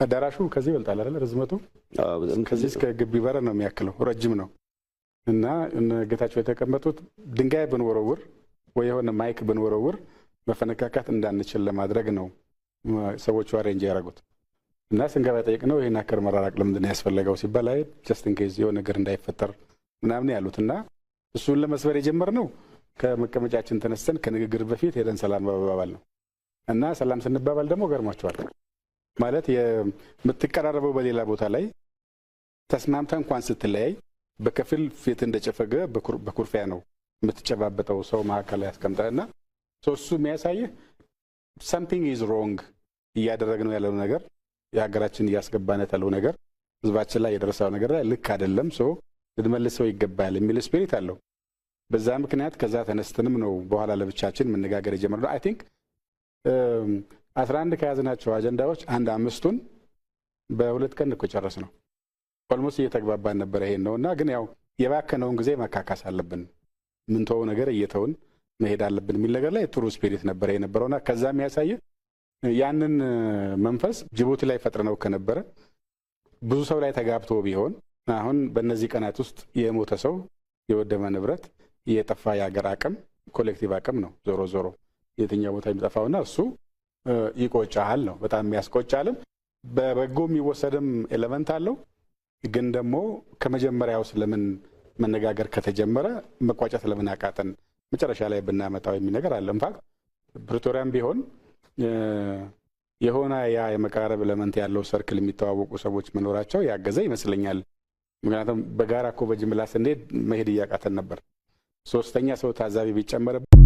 አዳራሹ ከዚህ ይበልጣል አይደል? ርዝመቱ ከዚህ እስከ ግቢ በር ነው የሚያክለው፣ ረጅም ነው። እና እነ ጌታቸው የተቀመጡት ድንጋይ ብንወረውር ወይ የሆነ mic ብንወረውር መፈነካካት እንዳንችል ለማድረግ ነው ሰዎቹ arrange ያደረጉት። እና ስንገባ ጠይቅ ነው፣ ይህን አከር መራራቅ ለምንድን ነው ያስፈለገው ሲባል፣ አይ just in case የሆነ ነገር እንዳይፈጠር ምናምን ያሉት። እና እሱን ለመስበር የጀመርነው ከመቀመጫችን ተነስተን ከንግግር በፊት ሄደን ሰላም መባባል ነው። እና ሰላም ስንባባል ደግሞ ገርሟቸዋል። ማለት የምትቀራረበው በሌላ ቦታ ላይ ተስማምተህ እንኳን ስትለያይ በከፊል ፊት እንደጨፈገ በኩርፊያ ነው የምትጨባበጠው፣ ሰው መካከል ላይ ያስቀምጠህና። እሱ የሚያሳይህ something is wrong፣ እያደረግነው ያለው ነገር፣ የሀገራችን እያስገባነት ያለው ነገር፣ ህዝባችን ላይ የደረሰው ነገር ላይ ልክ አይደለም፣ so ልንመልሰው ይገባል የሚል spirit አለው። በዛ ምክንያት ከዛ ተነስተንም ነው በኋላ ለብቻችን መነጋገር የጀመርነው። I think 11 ከያዝናቸው አጀንዳዎች አንድ አምስቱን በ2 ቀን እኮ ጨረስነው። Almost እየተግባባን ነበረ። ይሄን ነው። እና ግን ያው የባከነውን ጊዜ መካካስ አለብን፣ ምንተወው ነገር እየተውን መሄድ አለብን የሚል ነገር ላይ ጥሩ spirit ነበረ የነበረውና ከዛ የሚያሳይ ያንን መንፈስ ጅቡቲ ላይ ፈጥረነው ከነበረ፣ ብዙ ሰው ላይ ተጋብቶ ቢሆን፣ አሁን በእነዚህ ቀናት ውስጥ የሞተ ሰው፣ የወደመ ንብረት፣ የጠፋ የሀገር አቅም፣ collective አቅም ነው ዞሮ ዞሮ የትኛው ቦታ የሚጠፋውና እሱ ይቆጫል ነው። በጣም የሚያስቆጫልም በበጎ የሚወሰድም element አለው። ግን ደግሞ ከመጀመሪያው ስለምን መነጋገር ከተጀመረ መቋጨት ለምን አቃተን፣ መጨረሻ ላይ ብናመጣው የሚል ነገር አለ። In fact ፕሪቶሪያም ቢሆን የሆነ ያ የመቀራረብ element ያለው circle የሚተዋወቁ ሰዎች መኖራቸው ያገዘ ይመስለኛል። ምክንያቱም በጋራ እኮ በጅምላ ስንሄድ መሄድ እያቃተን ነበር። ሶስተኛ ሰው ታዛቢ ቢጨመርበት